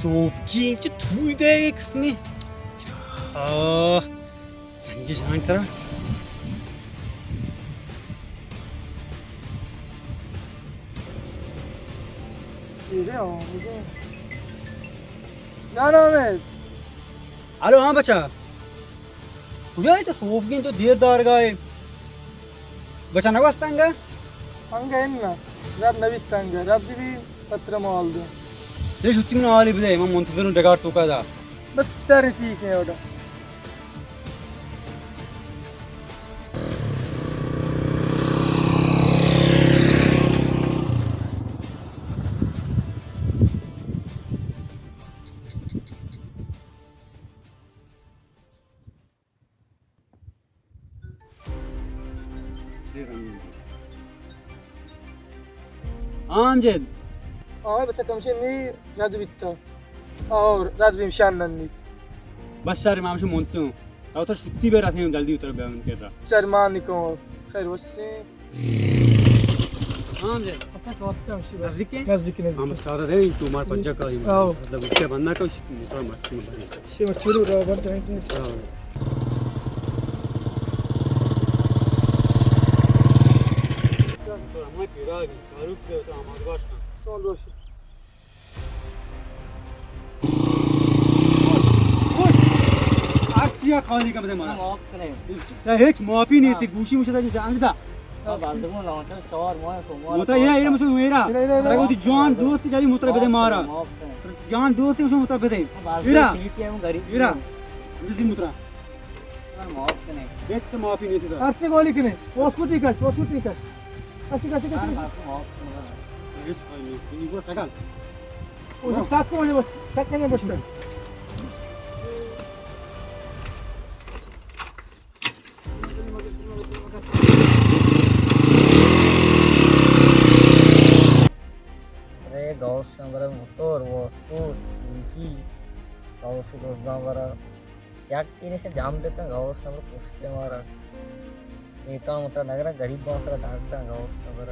سوپکی چہ توی دے قسمے. آہ، سنگی جنگ سرا. جان احمد. ہلو، ہاں بچا. کجا ئے تو؟ سوپگیں تو دیر دارگا ئے. بچا نہ گوست انگا؟ انگا انگا. رد نہ بیت انگا. رد بی پتر مال دے. دے شتی من حالی بدے، من منتظر ہوں ڈگار توکا دا. بس سر ٹھیک ہے اوڈا. ہاں امجد. آ بس کمشے نی رد بیتا. اور رد بیم شان ننی. بس شر، ما ہمشہ منتظر ہوں. تو تو شتی بے رسیں، جلدی اتر بے من کرا. شر ما نکو. خیر وسے. ہاں امجد. اچھا، تو وقت ہمشی بس. نزدیک ہے؟ نزدیک، نزدیک. ہم سارا رہے تو مار پنجا کا ہی. آؤ. مطلب اس کے بندہ کو موٹر مچھی میں بھری. شی مچھرو را بند ہے. ہاں. تو ہمیں پیڑا بھی کارو کے تو ہمارے پاس. سال روشی. ہر چیا خالی کا بدے مارا. معاف کریں. ہچ معافی نہیں تھی، گوشی مجھے جان دا. موترا ایرا، ایرا مشو ایرا. ترا گوتی جان دوست جاری موترا بدے مارا. جان دوست مشو موترا بدے. ایرا. ایرا. جسی موترا. معاف کریں. ہچ تو معافی نہیں تھی. ہر چی گولی کریں. ہاسپٹل کش، ہاسپٹل کش. کش، کش، کش، کش. ہچ کوئی نہیں. تینی کو ٹکا. او ساک کو مجھے بس. ساک کو مجھے بس. ارے غوث امر موتور واسکوٹ، ایسی غوث دوزاں برا. یک تیرے سے جام بکن، غوث امر پشتے مارا. شیطان مترا نگرا، غریباں سرا داگ داں غوث امر.